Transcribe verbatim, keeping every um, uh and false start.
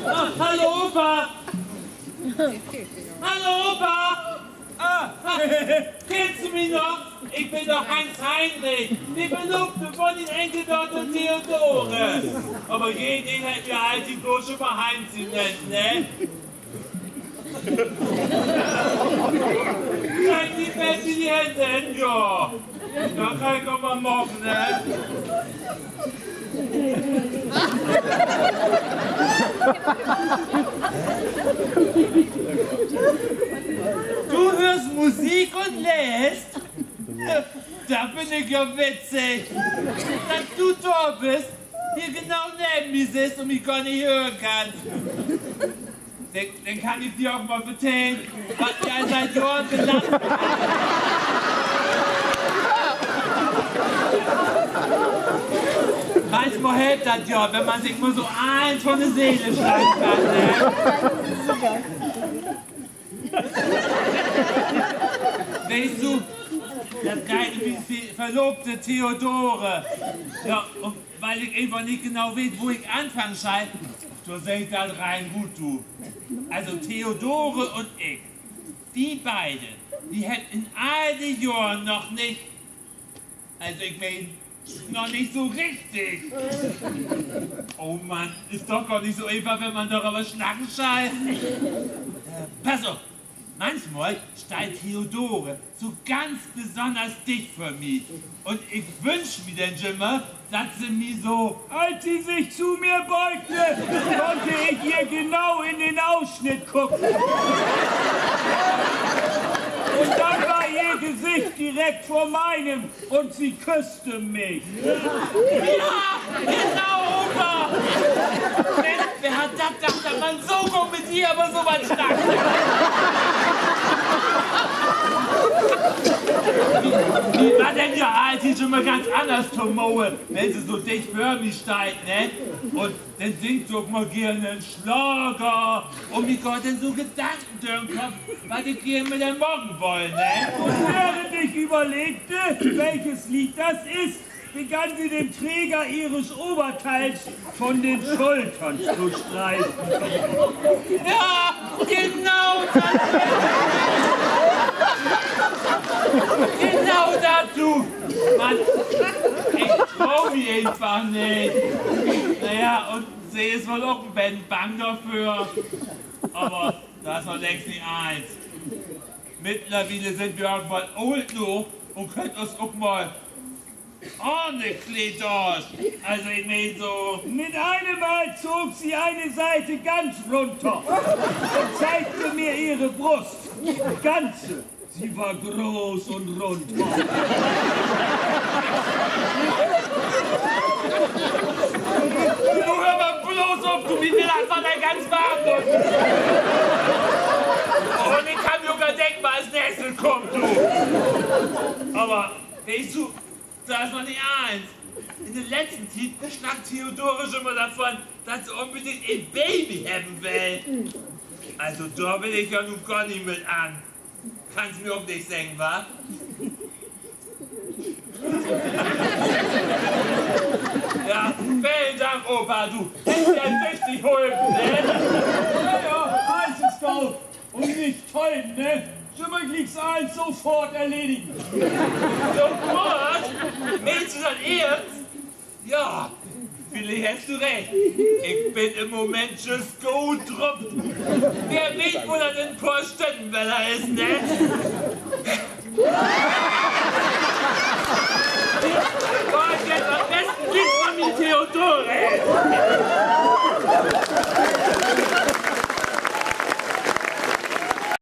Ah, hallo, Opa! Hallo, Opa! Ah, kennst du mi noch? Ik bün doch Hans Heinrich, de Verlobte von dien Enkeldochter Theodore. Aver jedeen hett mi alltiet bloots jümmer Heinzi nennt, ne? Streck di en beten de Hänn hen, ja. Dat kann ik ok mal maken, ne? Du höörst Musik un leest? Dat finn ik ja witzig, dat du dor büst, hier genau neven mi sittst un mi gor nich hören kannst. Denn, denn kann ik di ok mal vertellen, wat mi al siet Johren belastet. Manchmal helpt dat ja, wenn man sik mal so allens von de Seel schrieven kann, ne? Weetst du, dat geiht üm mien Ve-, Verlobte Theodore. Ja, un wiel ik eenfach nich genau weet, wo ik anfangen schall, dor segg ik dat rein rut, du. Also Theodore un ik, wi beide, wi hebbt in all de Johren noch nich, also ik meen, noch nich so richtig. Oh Mann, is doch gor nich so eenfach, wenn man doröver snacken schall. Pass op, manchmal steiht Theodore so ganz besonners dicht vör mi. Un ik wünsch mi denn jümmer, dat se mi so Als sie sich zu mir beugte, konnte ich ihr genau in den Ausschnitt gucken. Und dann war ihr Gesicht direkt vor meinem und sie küsste mich. Ja, genau, Opa! Mensch, wer harr dat dacht, dat man so goot mit di över so wat snackt? Wi, wi warrt denn ja alltiet jümmer ganz anners to Moot, wenn se so dicht vör mi steiht, ne? Un denn singt se ok mal geern en Schlager. Un mi gaht denn so Gedanken dörch den Kopp, wat ik geern mit ehr maken wull, ne? Und während ich überlegte, welches Lied das ist, begann sie dem Träger ihres Oberteils von den Schultern zu streichen. Ja, genau dat. Genau dat, du. Mann, ik troo mi eenfach nich. Na ja, un se is woll ok en beten bang dorför. Aver dat is noch längst nich allens. Mittlerwiel sünd wi ok woll oolt noog un köönt uns ok mal ahn de Kledaasch. Also, ik meen so. Mit einem Mal zog sie eine Seite ganz runter und zeigte mir ihre Brust. Ganze. Sie war groß und rund. Du, höör mal bloots op, du, mi warrt dat ganz warm, du. Un ik kann mi ok al denken, wat as nächstes kummt, du. Aver, weetst du, dat is noch nich allens. In de letzten Tiet snackt Theodore jümmer dorvon, dat se unbedingt en Baby hebben will. Also, dor will ik ja nu gor nich mit an. Kannst mi ok nich seggen, wat? Ja, velen Dank, Opa, du hest ja richtig hulpen, ne? Ja, ja, allens is goot. Un nich töven, ne? Sofort erledigen. Sofort? Meenst du dat eernst? Ja, villicht hest du recht. Ik bün in'n Moment jüst goot drup. Wer weet, wo dat in en poor Stünnen wedder is, ne?